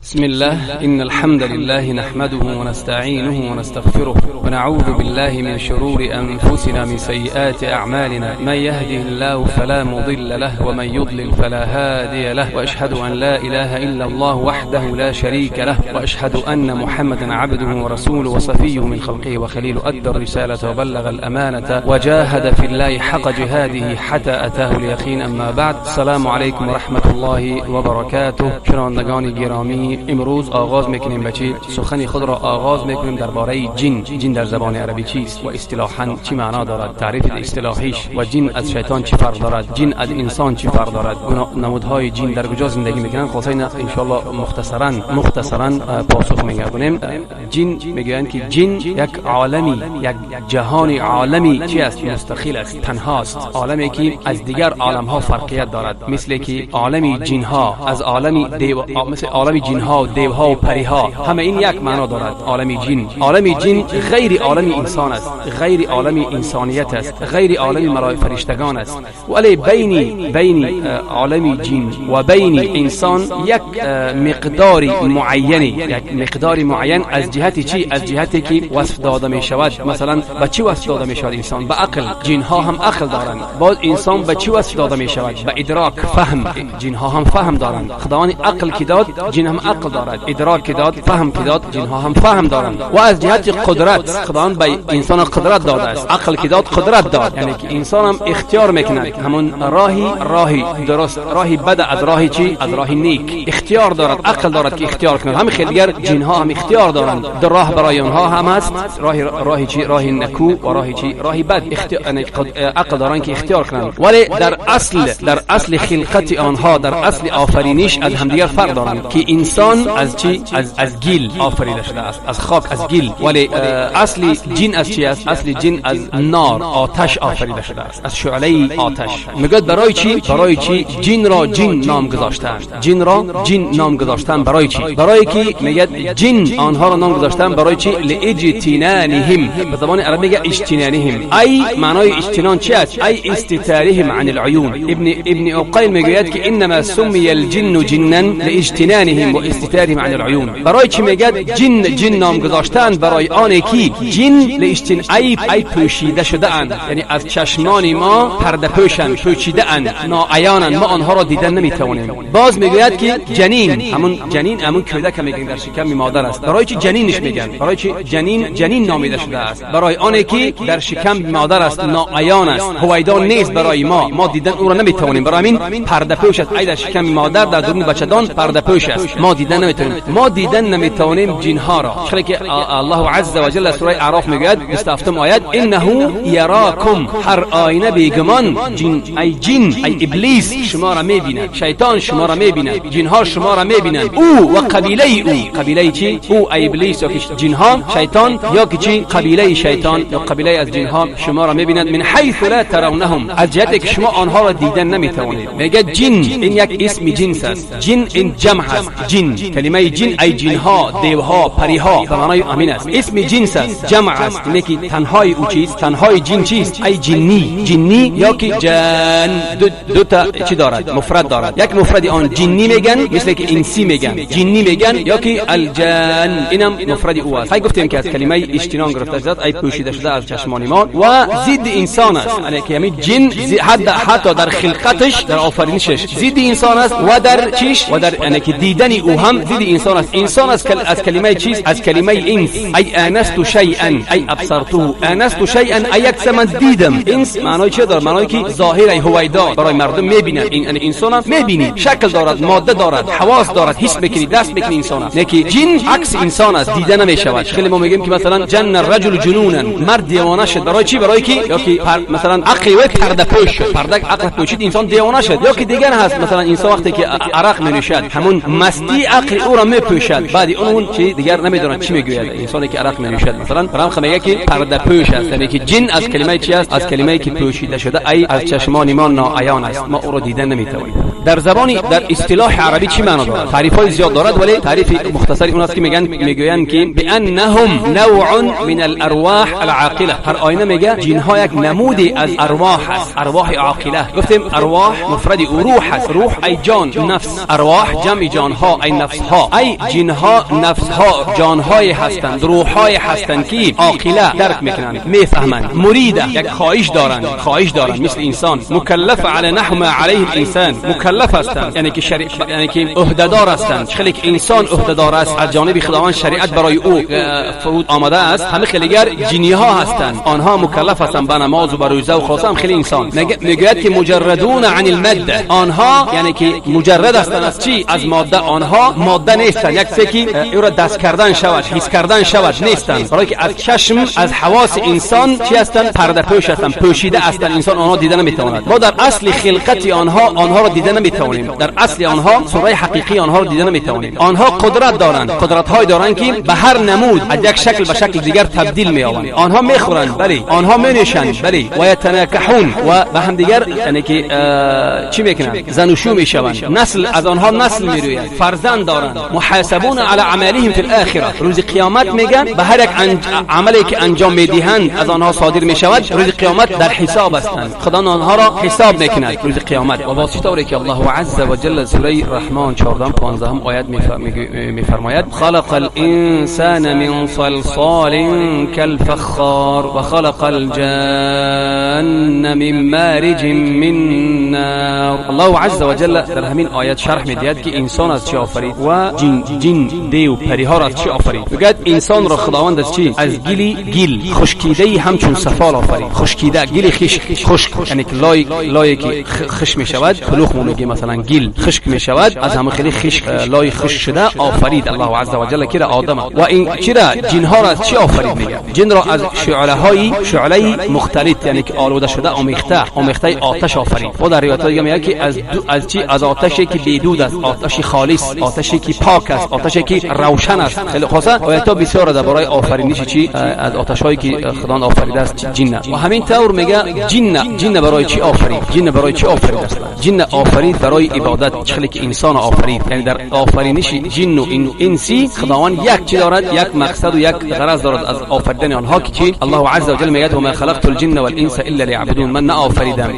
بسم الله، إن الحمد لله نحمده ونستعينه ونستغفره، ونعوذ بالله من شرور أنفسنا، من سيئات أعمالنا. من يهده الله فلا مضل له، ومن يضلل فلا هادي له، وأشهد أن لا إله إلا الله وحده لا شريك له، وأشهد أن محمدا عبده ورسوله وصفيه من خلقه وخليله، أدى الرسالة وبلغ الأمانة وجاهد في الله حق جهاده حتى أتاه اليقين. أما بعد، السلام عليكم ورحمة الله وبركاته. شنوندگان گرامی، امروز آغاز میکنیم به چی؟ سخن خود را آغاز میکنیم درباره جن. جن در زبان عربی چیست و اصطلاحاً چی معنا دارد، تعریف اصطلاحیش، و جن از شیطان چی فرق دارد، جن از انسان چی فرق دارد، نمودهای جن در کجا زندگی میکنند. خلاصه انشاءالله مختصراً پاسخ میگردونیم. جن میگویند که جن یک عالمی، یک جهان عالمی چی است؟ مستقل است، تنهاست، عالمی که از دیگر عالم ها فرقیت دارد، مثل که عالم جن ها از عالم دیو، مثل عالم جن ها و دیو ها و پری ها، همه این یک معنا دارد. عالم جن، عالم جن غیر عالم انسان است، غیر عالم انسانیت است، غیر عالم ملائکه فرشتگان است. ولی بین عالم جن و بین انسان یک مقدار معینی، یک مقدار معین از جهت چی؟ از جهتی که وصف داده می شود. مثلا به چی وصف داده می شود انسان؟ به عقل. جن ها هم عقل دارند. باز انسان به چی وصف داده می شود؟ به ادراک، فهم. جن ها هم فهم دارند. خداوند عقل که داد، جن هم عقل دارد. ادراک که داد، فهم که داد، جن ها هم فهم دارند. و از جهت قدرت، خداوند به انسان قدرت داده است. عقل که داد، قدرت داد، یعنی که انسان هم اختیار میکند همون راهی درست، راهی بد از راهی چی؟ از راهی نیک اختیار دارد، عقل دارد که اختیار کند. همین خیلی دیگر جن ها هم اختیار دارند. در راه برای آنها هم هست، راهی چی؟ راهی نکو و راهی چی؟ راهی بد. اختیار، عقل دارند که اختیار کنند، ولی در اصل خلقت آنها، در اصل آفرینش از همدیگر فرق دارند که انسان از چی؟ از گل آفریده شده است، از خاک، از گل. ولی اصل جن از چی است؟ اصل جن از نار، آتش آفریده شده است، از شعله آتش. میگوید برای چی؟ برای چی جن را جن نام گذاشتند؟ جن را جن نام گذاشتن برای چی؟ برای که میگه جن آنها را نام گذاشتن برای چی؟ لاجتنانهم. به زبان عربی میگه اجتنانهم. ای معنای اجتنان چی است؟ ای استتارهم عن العیون. ابن عقیل میگوید که انما سمی الجن جنا لاجتنانهم و استتارهم عن العیون. برای چی میگه جن جن نام گذاشتن؟ برای آن که جن لاجتن ای پوشیده شده اند، یعنی از چشمان ما پرده پوشند، پوشیده اند، ناعیانند، ما آنها را دیدن نمیتوانیم. باز میگوید که جنین، همون جنین، همون کودک میگن در شکم مادر است. برای چی جنینش میگن؟ برای چی جنین جنین نامیده شده است؟ برای آن که در شکم مادر است، ناعیان است، هویدا نیست برای ما، ما دیدن او را نمیتوانیم. برای همین پرده پوش است. ای در شکم مادر، در درون بچه‌دان پرده پوش است، ما دیدن نمیتوانیم. ما دیدن نمیتوانیم جن ها را. چرا که الله عز وجل سوره اعراف میگوید 27 آیت، انه یراکم، هر آینه بیگمان جن، ای جن، ای ابلیس شما را میبیند، شیطان شما را میبیند، جن ها شما را میبینند، او و قبیله او، قبیله چی؟ او ای ابلیس یا که جن ها، شیطان یا که چی؟ قبیله شیطان یا قبیله از جن ها شما را میبینند. من حیث لا ترونهم، از جهت که شما آنها را دیدن نمیتوانید. میگه جن این یک اسم جنس است، جن این جمع است. جن، کلمه جن ای جن ها، دیو ها، پری ها، به معنای امین است. اسم جنس است، جمع است. یعنی تنهای او چیست؟ تنهای جن چیست؟ ای جنی، جنی یا که جن دو تا چی دارد؟ مفرد دارد. یک مفرد آن جنی میگن، مثل که انسی میگن، جنی میگن یا که الجن، اینم مفرد او است. ای گفتیم که از کلمه اجتنان گرفته شده، ای پوشیده شده از چشمان ما و ضد انسان است. یعنی که همین جن حتی در خلقتش، در آفرینشش ضد انسان است و در چیش و در یعنی که دیدن او هم ضد انسان است. انسان از کلمه چیز؟ از کلمه انس، ای آنست شیئا، ای ابصرته، آنست شیئا، ای یک من دیدم. انس معنای چه دارد؟ معنای که ظاهر ای هویدا برای مردم میبینند. این یعنی انسان هم میبینی، شکل دارد، ماده دارد، حواس دارد، حس میکنی، دست میکنی انسان. نه که جن عکس انسان است، دیده نمیشود. خیلی ما میگیم که مثلا جن الرجل جنونا، مرد دیوانه شد. برای چی؟ برای که یا که مثلا عقل وی پرده پوش شد، پرده عقل پوشید، انسان دیوانه شد. یا که دیگر هست، مثلا انسان وقتی که عرق مینوشد، همون مستی عقل او را میپوشد، بعد اون چی دیگر نمیدونه چی میگوید. انسانی که عرق مینوشد مثلا، برام میگه که پرده پوش است. یعنی که جن از کلمه چی است؟ از کلمه که پوشیده شده، ای از چشمان ما ناعیان است، ما او را دیدن نمیتوانیم. در زبانی در اصطلاح عربی چی معنا دارد؟ تعریف های زیاد دارد، ولی تعریف مختصری اون است که میگویند که بانهم نوع من الارواح العاقله. هر آینه میگه جن ها یک نمودی از ارواح است، ارواح عاقله. گفتیم ارواح مفرد روح است، روح ای جان، نفس. ارواح جمع جان ها ای نفس ها، ای جن ها نفس ها، جان های هستند، روح های هستند که عاقله درک میکنند، میفهمند، مریده یک خواهش دارند، خواهش دارند مثل انسان، مکلف علی نحو ما علیه الانسان، مکلف هستند یعنی که شریع، یعنی که عهده‌دار هستند. خیلی که انسان عهده‌دار است از جانب خداوند، شریعت برای او فرود آمده است. همه خیلیگر جنی ها هستند، آنها مکلف هستند به نماز و به روزه و خلاصه هم خیلی انسان. میگوید که مجردون عن الماده، آنها یعنی که مجرد هستند از چی؟ از ماده. آنها ماده نیستند، یک چیزی که او را دست کردن شود، حس کردن شود نیستند، برای که از چشم، از حواس انسان چی هستند؟ پرده پوش هستند، پوشیده هستند، انسان آنها دیده نمیتواند. ما در اصل خلقت آنها را دیده نمیتوانیم، در اصل آنها، صورت حقیقی آنها را دیده نمیتوانیم. آنها قدرت دارند، قدرت های دارند که به هر نمود از یک شکل به شکل دیگر تبدیل می‌یابند. آنها میخورند، بله، آنها مینوشند، بله، و یتناکحون و به هم دیگر یعنی که چی میکنند؟ زن و شو میشوند، نسل از آنها نسل میروید، فرزند دارند. محاسبون علی اعمالهم فی الاخره، روز قیامت میگن به هر یک عملی که انجام میدهند از آنها صادر میشود، روز قیامت در حساب هستند، خدا آنها را حساب میکند روز قیامت. و واسه طوری که الله عز وجل سوره رحمان 14 15 آیت میفرماید خلق الانسان من صلصال كالفخار وخلق الجان من مارج من نار. الله عز وجل در همین آیت شرح میدهد که انسان از چی آفرید و جن دیو پری ها را از چی آفرید. میگوید انسان را خداوند از چی؟ از گل خشکیده همچون سفال آفرید. خشکیده، گل خشک، یعنی که لای که خش میشود، کلوخ میگه مثلا گل خشک میشود، از همه خیلی خشک لای خشک شده آفرید الله عز وجل که آدم. و این چرا جن ها را از چی آفرید؟ میگه جن را از شعله های شعله مختلط، یعنی که آلوده شده، آمیخته آتش آفرید. و در روایت دیگه میگه که از چی؟ از آتشی که بیدود است، آتش خالص، آتشی که پاک است، آتشی که روشن است. خیلی خاصه آیات بسیار درباره آفرینش چی؟ از آتش هایی که خدا آفریده است جن. و همین طور میگه جن برای چی آفرید؟ جن برای چی آفرید است؟ جن آفرید برای عبادت، چخلی که انسان آفرید. یعنی در آفرینش جن و انسی خداوند یک چی دارد؟ یک مقصد و یک غرض دارد از آفریدن آنها که چی؟ الله عز وجل میگه و ما خلقت الجن والانس الا ليعبدون. من آفریدم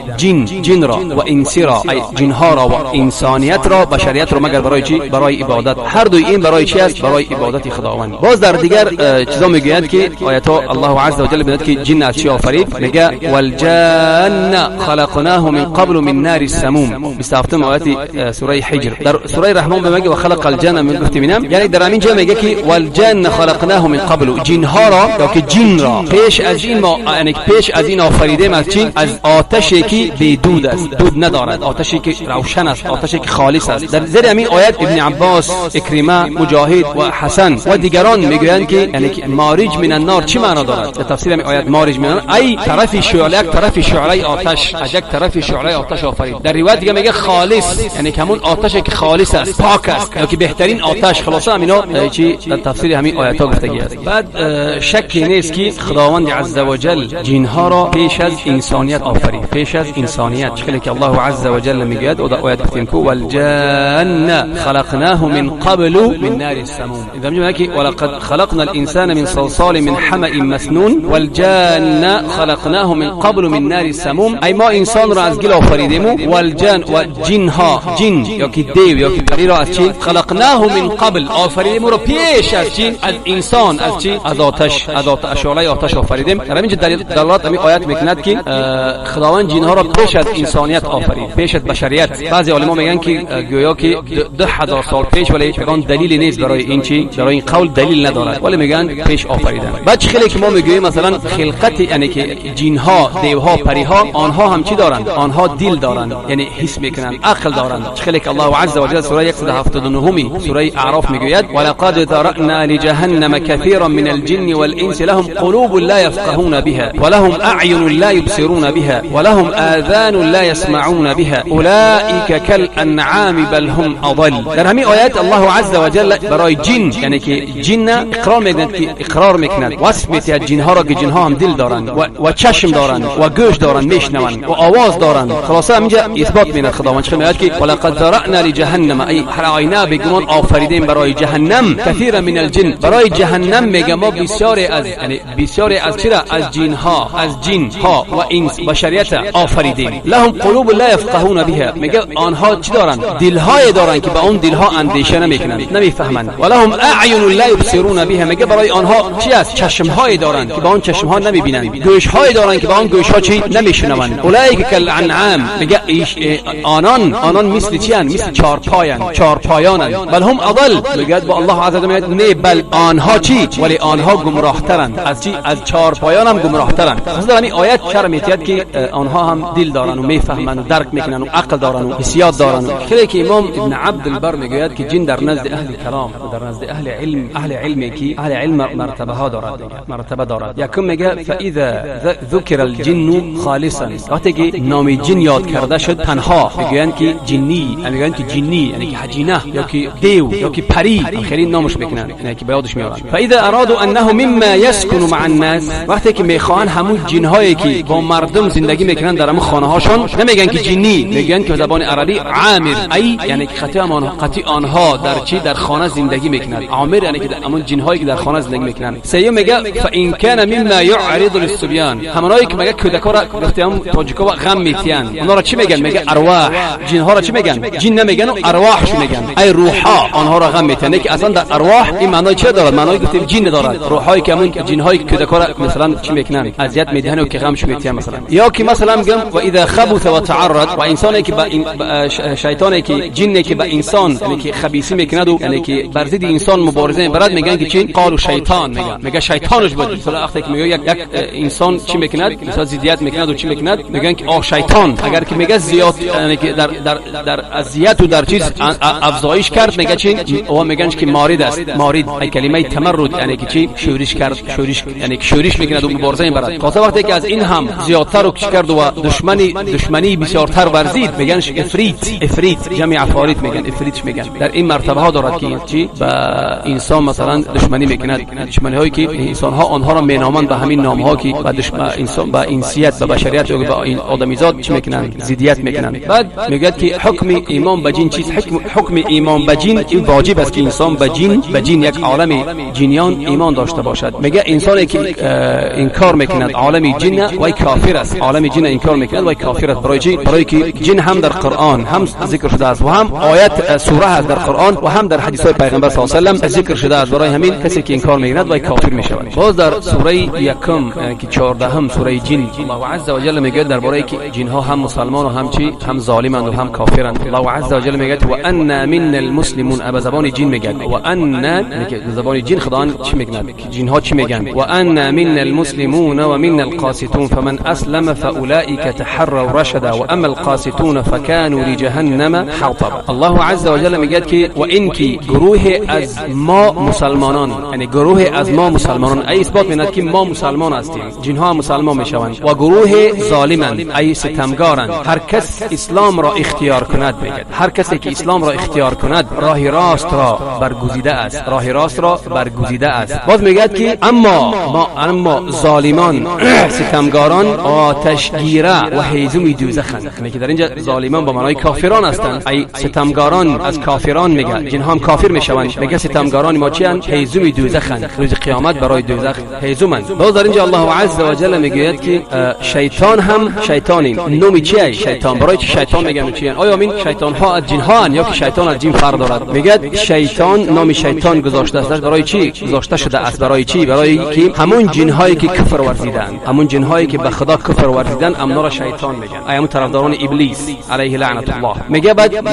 جن را و انسی را، ای جن ها را و انسانیت را، بشریت را، مگر برای چی؟ برای عبادت. هر دو این برای چی است؟ برای عبادت خداوند. باز در دیگر چیزا میگوید که آیات الله عز وجل میگه که جن از چی آفرید؟ میگه والجن خلقناه من قبل من نار السموم. 27 آیات سوره حجر. در سوره رحمان میگه و خلق الجن من گفت مینم، یعنی در همین جا میگه که والجن خلقناه من قبل، جن ها را یا که جن را پیش از این ما، یعنی پیش از این آفریدیم از چی؟ از آتشی که بیدود است، دود ندارد، آتشی که روشن است، آتشی که خالص است. در زیر همین آیت ابن عباس، اکرمه، مجاهد و حسن و دیگران میگویند که یعنی که مارج من النار چی معنا دارد؟ در تفسیر همین آیت مارج من النار ای طرف شعله، یک طرف شعله آتش، از یک طرف شعله آتش آفرید. در روایت دیگه میگه خالص، یعنی که همون آتشی که خالص است، پاک است، یا که بهترین آتش. خلاصه همینا چی در تفسیر همین آیات ها گفتگی است. بعد شکی نیست که خداوند عز وجل جنها را پیش از انسانیت آفرید، پیش از انسانیت. چخلی که الله عز وجل میگوید و در آیت گفتیم که والجن خلقناه من قبل من نار السموم. اذا میگه که ولقد خلقنا الانسان من صلصال من حمأ مسنون والجن خلقناه من قبل من نار السموم. ای ما انسان را از گل آفریدیم، والجن و جن ها، جن یا که دیو یا که پری را از چی؟ خلقناه من قبل، آفریدیم را پیش از چی؟ از انسان، از چی؟ از آتش، از آتش، شعله آتش آفریدیم. در اینجا دلالت همین آیت میکند که خداوند جن ها را پیش از انسانیت آفرید، پیش از بشریت. بعضی علما میگن که گویا که 2000 سال پیش، ولی یگان دلیل نیست برای این چی، برای این قول دلیل ندارد، ولی میگن پیش آفریدن. بعد خیلی که ما میگوییم مثلا خلقت، یعنی که جن ها، دیو ها، پری ها، آنها هم چی دارند؟ آنها دل دارند، یعنی حس میکنند، عقل دارند. خیلی که الله عز وجل سوره 179 سوره اعراف میگوید ولقد ذرأنا لجهنم كثيرا من الجن والانس لهم قلوب لا يفقهون بها ولهم اعين لا يبصرون بها ولهم آذان لا يسمعون بها اولئك كالانعام بل هم اضل. در همین آیات الله عز وجل برای جن، یعنی که جن اقرار میکند، که اقرار میکند، وصف میکند جن ها را که جن ها هم دل دارند و چشم دارند و گوش دارند، میشنوند و آواز دارند. خلاصه اینجا اثبات میکند خداوند. خداوند چه میگه که ولقد ذرأنا لجهنم، ای هر آینه بگمان آفریدیم برای جهنم کثیر من الجن، برای جهنم میگه ما بسیاری از، یعنی بسیاری از چرا از جن ها، از جن ها و انس بشریت آفریدیم. لهم قلوب لا يفقهون بها، میگه آنها چی دارن؟ دلهای دارن که با اون دلها اندیشه نمیکنن، نمیفهمند. ولهم اعین لا يبصرون بها، میگه برای آنها چی است؟ چشمهای دارن که با اون چشمها نمیبینند، گوشهای دارن که با اون گوشها چی نمیشنوند. اولئک کالانعام، میگه آنان مثل چی ان؟ مثل چارپایان، چارپایانند. بل هم اضل، میگه با الله عز و جل نه بل آنها چی؟ ولی آنها گمراهترند. از چی؟ از چارپایان هم گمراهترند. در این آیت چرا میتید که آنها هم دل دارن و میفهمند و درک میکنن و عقل دارن و حسیات دارن. خیلی که امام ابن عبد البر میگوید که جن در نزد اهل کلام و در نزد اهل علم، اهل علم که اهل علم مرتبه ها دارد، مرتبه دارد. یکم میگه فاذا ذکر الجن خالصا، وقتی که نام جن یاد کرده شد تنها، میگویند که جنی، میگویند که جنی یعنی که حجینه یا که دیو یا که پری، خیلی نامش میکنن یعنی که به یادش میارن. فاذا ارادوا انه مما يسكن مع الناس، وقتی که میخوان همون جن هایی که با مردم زندگی میکنن در همون خانه هاشون، نمیگن که جنی، میگن که زبان عربی عامر، ای یعنی که خطی آنها در چی؟ در خانه زندگی میکنن. عامر یعنی که همون جن هایی که در خانه زندگی میکنن. سیوم میگه فان كان مما يعرض للصبيان، همونایی که میگه کودکا را گفته هم تاجیکا غم میتین، اونا را چی میگن؟ میگه ارواح. جن ها را چی میگن؟ جن نمیگن، ارواحش میگن، ای روحا آنها را غم میتین. که اصلا در ارواح این معنای چه دارد؟ معنای گفتیم جن دارد، روحایی که همون جن هایی که کودکا را مثلا چی میکنن؟ اذیت میدهن و که غمش میتین مثلا. یا که مثلا میگم و اذا خبث و تعرض، و انسانی که با شیطانی که جنی که با انسان یعنی که خبیثی میکند و یعنی که بر ضد انسان مبارزه میبرد، میگن که چی؟ قالوا شیطان، میگن میگه شیطانش بود. مثلا وقتی که میگه یک انسان چی میکند، مثلا ضدیت میکند و چی میکند، میگن که آه شیطان. اگر که میگه زیاد یعنی که در در در اذیت و در چیز افزایش کرد، میگه چی؟ او میگن که مارد است. مارد ای کلمه تمرد یعنی که چی؟ شورش کرد، شورش یعنی که شورش میکند و مبارزه میبرد. خاصه وقتی که از این هم زیادتر و کرد و دشمنی بسیارتر ورزید، میگن افریت. افریت جمع عفاریت میگن، افریت میگن. در این مرتبه ها دارد که چی؟ با انسان مثلا دشمنی میکند، دشمنی هایی که انسان ها آنها را مینامند به همین نام ها که با دشمن انسان با انسیت با بشریت یا با آدمیزاد چی میکنند؟ ضدیت میکنند. بعد میگه که حکم ایمان به جن چیست؟ حکم ایمان به جن این واجب است که انسان به جن یک عالم جنیان ایمان داشته باشد. میگه انسانی که انکار میکند عالم جن وای کافر است. عالم جن انکار میکند وای کافر است. برای چی؟ برای که جن هم در قرآن هم ذکر شده است و هم آیت سوره است در قرآن و هم در حدیث های پیغمبر صلی الله علیه و سلم ذکر شده است. برای همین کسی که انکار میکند وای کافر میشود. باز در سوره یکم که 14 سوره جن، الله عز و جل میگه درباره که جن ها هم مسلمان و هم چی؟ هم ظالمند و هم کافرند. الله عز و جل میگه و انا منا المسلمون، ابا زبان جن میگه و انا، یعنی که زبان جن خداوند چی میگه؟ جن ها چی میگن؟ و انا منا المسلمون و منا القاسطون فمن اسلم فاولئک تحروا رشدا و اما القاسطون فكانوا لجهنم حطبا. الله عز و جل میگه که و این که گروه از ما مسلمانان، یعنی گروه از ما مسلمانان، ای اثبات میکند که ما مسلمان هستیم، جن ها مسلمان میشوند، و گروه ظالمند ای ستمگارند. هر کس اسلام را اختیار کند، میگه هر کسی که اسلام را اختیار کند راه راست را برگزیده است، راه راست را برگزیده است. باز میگه که اما ظالمان ستمگاران آتشگیره و هیزم دوزخند. یعنی که در اینجا ظالمان با معنای کافران هستند، ای ستمگاران از کافران میگه، جن هم کافر میشوند. میگه ستمگاران ما چی اند؟ هیزم دوزخند، روز قیامت برای دوزخ هیزمند. باز در اینجا الله عز و جل میگوید که شیطان هم شیطانی، نومی چیه شیطان؟ برای چی شیطان میگن چی؟ آیا من شیطان ها از جن ها یا که شیطان از جن فرق دارد؟ میگه شیطان نام شیطان گذاشته است برای چی گذاشته شده است؟ برای چی؟ برای که همون جن هایی که کفر ورزیدند، همون جن هایی که به خدا کفر ورزیدند، امنا را شیطان میگن، ای همون طرفداران ابلیس علیه لعنت الله. میگه بعد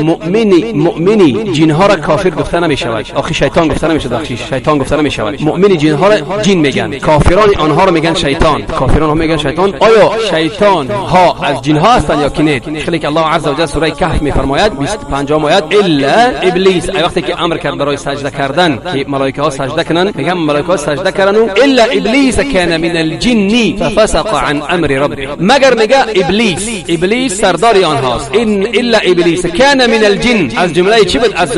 مؤمنی جن ها را کافر گفته نمیشود، آخه شیطان گفته نمیشود، آخه شیطان گفته نمیشود. مؤمن جن ها را جن میگن، کافران آنها را میگن شیطان، کافران ها میگن شیطان. آیا شیطان ها از جن ها هستند یا که نه؟ خیلی که الله عز و جل سوره کهف میفرماید 25 آیت الا ابلیس، ای وقتی که امر کرد برای سجده کردن که ملائکه ها سجده کنن، میگن ملائکه ها سجده کردن الا ابلیس کان من الجن ففسق عن امر ربه. مگر میگه ابلیس سردار آنهاست، ان الا ابلیس کان من الجن، از جمله چی بود؟ از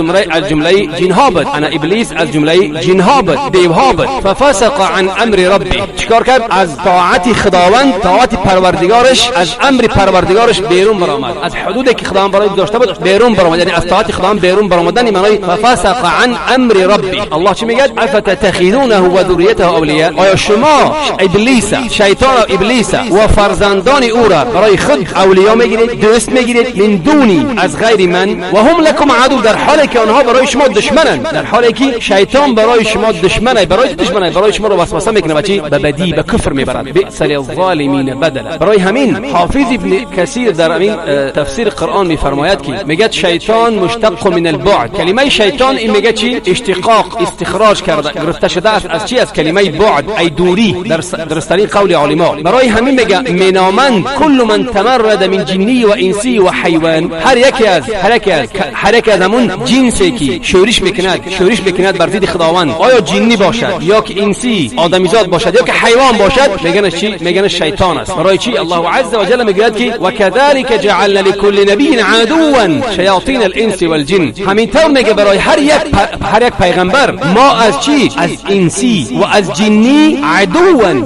جمله جن ها بود. انا ابلیس از جمله جن ها بود، دیو ها بود. ففسق عن امر ربه، چیکار کرد؟ از طاعت خداوند، طاعت پروردگارش، از امر پروردگارش بیرون برآمد، از حدود حدودی که خداوند برای گذاشته بود بیرون برآمد، یعنی از طاعت خداوند بیرون برآمدن، معنای ففسق عن امر ربی. الله چی میگه؟ افتتخذونه و ذریته اولیاء. آیا شما ابلیس، شیطان ابلیس و فرزندان او را برای خود اولیا میگیرید، دوست میگیرید، من دونی، از غیر من، و هم لکم عدو، در حالی که آنها برای شما دشمنند، در حالی که شیطان برای شما دشمنه، برای دشمنه، برای شما رو وسوسه میکنه و چی؟ به بدی، به کفر میبرد. بئس للظالمین بدلا. برای همین حافظ ابن کثیر در همین تفسیر قرآن میفرماید که میگه شیطان مشتق من البعد. کلمه شیطان این میگه چی؟ اشتقاق، استخراج کرده، گرفته شده است از چی؟ از کلمه بعد، ای دوری، در درسترین قول علما. برای همین میگه منامند کل من تمرد من جنی و انسی و حیوان، هر یکی از همون جنسی که شورش میکند بر ضد خداوند، آیا جنی باشد یا که انسی آدمیزاد باشد یا که حیوان باشد، میگن چی؟ میگن شیطان است. برای چی؟ الله عز وجل میگوید که وكذلك جعلنا لكل نبي عدوا شیاطین الانس والجن. همین طور میگه برای هر یک پیغمبر ما از چی؟ از انسی و از جنی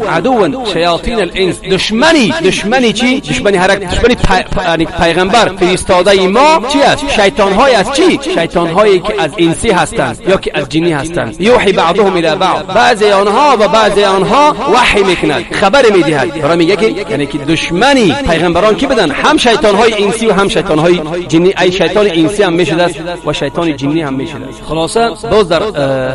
عدوا شیاطین الانس، دشمنی چی؟ دشمنی هر یک دشمنی پیغمبر فرستاده ما چی است؟ شیطان های از چی؟ شیطان هایی که از انسی هستند یا که از جنی هستند. یوحی بعضهم الى بعض، بعضی آنها و بعضی آنها وحی میکند، خبر میدهد. برای میگه که یعنی که دشمنی پیغمبران کی بدن؟ هم شیطان های انسی و هم شیطان های جنی. ای شیطان انسی هم میشده است و شیطان جنی هم میشده است. خلاصه باز در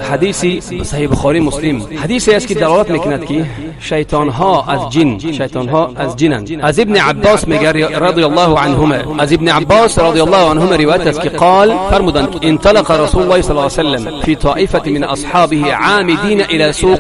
حدیثی صحیح بخاری مسلم حدیثی است که دلالت میکند که شیطان ها از جن، شیطان ها از جنند. از ابن عباس میگه رضی الله عنهما، از ابن عباس رضی الله عنهما روایت است که قال، فرمودند انطلق رسول الله صلی الله علیه وسلم في طائفه من اصحابه عامدین الى سوق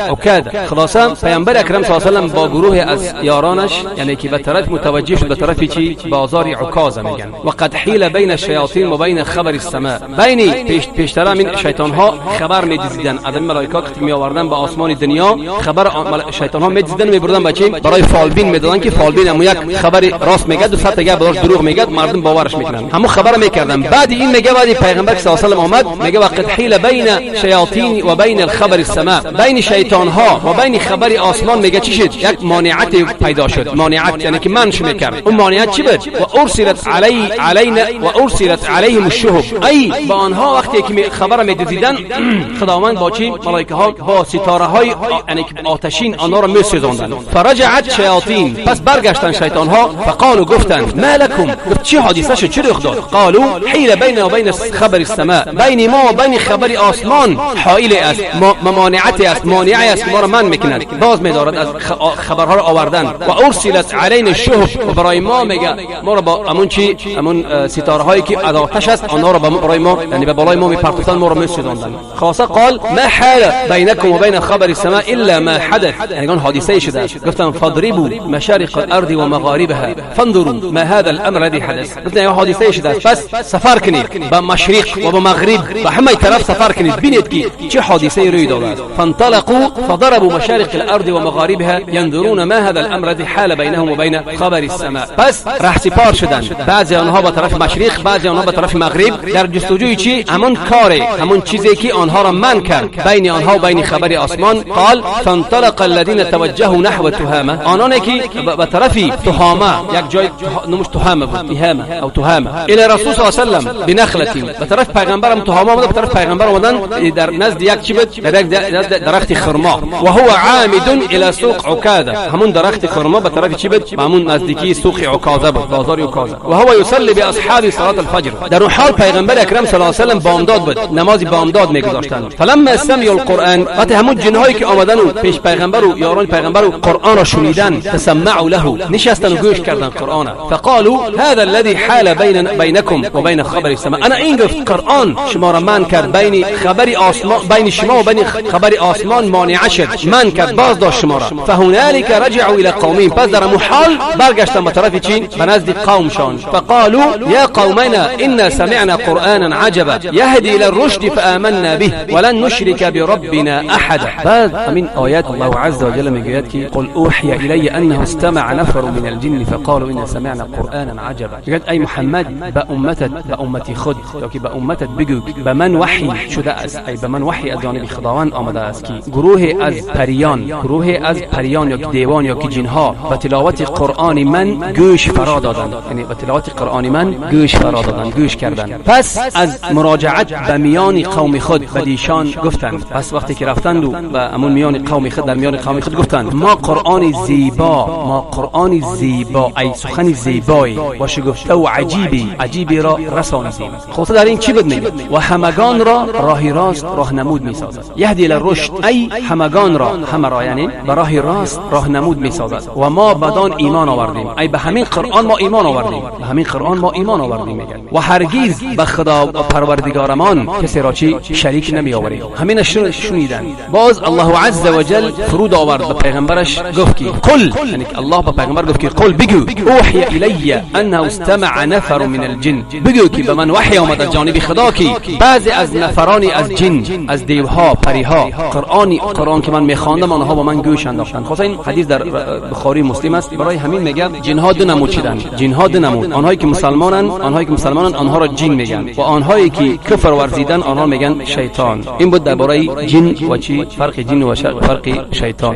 عکاده. خلاصه پیامبر اکرم صلی الله علیه وسلم با گروه از یارانش، یعنی که به طرف متوجه شد، به طرف چی؟ بازار عکاظه میگن. وقد حیل بین الشیاطین و بین خبر السماء، بین پیشتر من شیطان ها خبر میدیدن، ادم ملائکه که می آوردن به آسمان دنیا خبر شیطان ها میدیدن، میبردن به چی؟ برای فالبین میدادن که فالبین هم یک خبر راست میگه، دو ساعت دیگه براش دروغ میگه، مردم باورش میکنن، همون خبر میکردن. بعد این میگه بعد پیغمبر صلی الله علیه و آمد میگه وقد حیل بین شیاطین و بین الخبر السماء، بین شیطان ها و بین خبر آسمان میگه چی شد؟ یک مانعت پیدا شد. مانعت یعنی که منش میکرد. اون مانعت چی بود؟ و ارسلت علینا و ارسلت علیهم الشهب، ای با آنها وقتی که خبر میدیدن خداوند با چی؟ ملائکه ها با ستاره های یعنی که آتشین آنها را میسوزاندن. فرجعت شیاطین، پس برگشتن شیطان ها، فقالوا گفتند ما لكم، گفت چی حادثه شد، چی رخ داد؟ قالوا حیل بین و بین خبر السماء، بین ما و بین خبر آسمان حائل است، ممانعت است، مانعی است، ما را من میکند، باز میدارد از خبرها را آوردن. و ارسلت علینا الشهب، و برای ما میگه ما را با همون چی؟ همون ستاره هایی که از آتش است آنها را برای ما یعنی به بالای ما میپرتوفتن، ما را میسوزاندن. خلاصه قال ما حال بینکم و بین خبر السماء الا ما حدث، یعنی آن حادثه شده است. گفتن فاضربوا مشارق الارض ومغاربها فانظروا ما هذا الامر الذي حدث. گفتن این حادثه شده است، پس سفر کنید به مشرق و به مغرب، به همه طرف سفر کنید، ببینید که چه حادثه روی داده است. فانطلقوا فضربوا مشارق الارض ومغاربها ينظرون ما هذا الامر الذي حال بينهم وبين خبر السماء. پس رهسپار شدند، بعضی آنها به طرف مشرق، بعضی آنها به طرف مغرب، در جستجوی چی؟ همون کار، همون چیزی که آنها را منع کرد بین آنها و بین خبر آسمان. قال فانطلق الذين توجهوا نحو تهامه، آنانی که به طرف تهامه، یک جای نمش تهامه بود، تهامه او تهامه، الى رسول صلی الله علیه و سلم بنخله، به طرف پیغمبرم تهامه آمدن، به طرف پیغمبر آمدن در نزد یک چی بود؟ در درخت خرما. و هو عامد الى سوق عکاظه، همون درخت خرما به طرف چی بود؟ همون نزدیکی سوق عکاظه بود، بازار عکاظه. و هو یصلی باصحاب صلاه الفجر، در حال پیغمبر اکرم صلی الله علیه و سلم بامداد بود، نماز بامداد میگذاشتند. فلما سمعوا القرآن، وقتی همون جنهایی که آمدن و پیش پیغمبر و یاران پیغمبر و قرآن را شنیدن، تسمعوا له، نشستن و گوش کردن قرآن. فقالوا هذا الذي حال بینکم و بین خبر السماء، انا این گفت قرآن شما را من کرد بین خبر آسمان، بین شما و بین خبر آسمان مانع شد، من کرد، باز داشت شما را. فهنالك رجعوا الى قومهم، پس در محال برگشتن به طرف چی؟ به نزد قومشان. فقالوا يا قومنا إنا سمعنا قرآنا عجبا يهدي إلى الرشد فآمنا به ولن نشرك بربنا أحدا. بعد من آیات الله عز وجل میگوید که قل اوحی الی انه استمع نفر من الجن فقالوا إنا سمعنا قرآنا عجبا. میگوید ای محمد به امتت، به امتی خود، یا که به امتت بگو به من وحی شده است، ای به من وحی از جانب خداوند آمده است که گروه از پریان، گروه از پریان یا که دیوان یا که جنها به تلاوت قرآن من گوش فرا دادند. دادند، یعنی به تلاوت قرآن من گوش فرا دادند، گوش کردند. پس از مراجعت به میان قوم خود بدیشان گفتند. پس وقتی که رفتند و به امون میان قوم خود، در میان قوم خود گفتند ما قرآن زیبا، ما قرآن زیبا، ای سخن زیبایی و شگفته و عجیبی را رسانیدیم. خلاصه در این چی بود میگه؟ و همگان را راه راست راهنمود میسازد. یهدی الى الرشد، ای همگان را، همه را یعنی به راه راست راهنمود میسازد. و ما بدان ایمان آوردیم، ای به همین قرآن ما ایمان آوردیم، به همین قرآن ما ایمان آوردیم میگه. و هرگز به خدا و پروردگارمان کسی را چی شریک نمی آوریم. همین شنیدن باز الله عز وجل فرود آورد به پیغمبرش گفت که قل، یعنی الله به پیغمبر گفت که قل بگو، اوحی الی انه استمع نفر من الجن، بگو که به من وحی آمد از جانب خدا که بعضی از نفرانی از جن، از دیوها، پریها، قرآن که من میخواندم آنها با من گوش انداختند. خلاص این حدیث در بخاری مسلم است. برای همین میگم جنها دو نمود شدن، جنها دو نمود، آنهایی که مسلمانن، آنهایی که مسلمانن آنها را جن میگن و آنهایی که کفر ورزیدن آنها میگن شیطان. این بود درباره جن و چی فرق جن و فرق شیطان.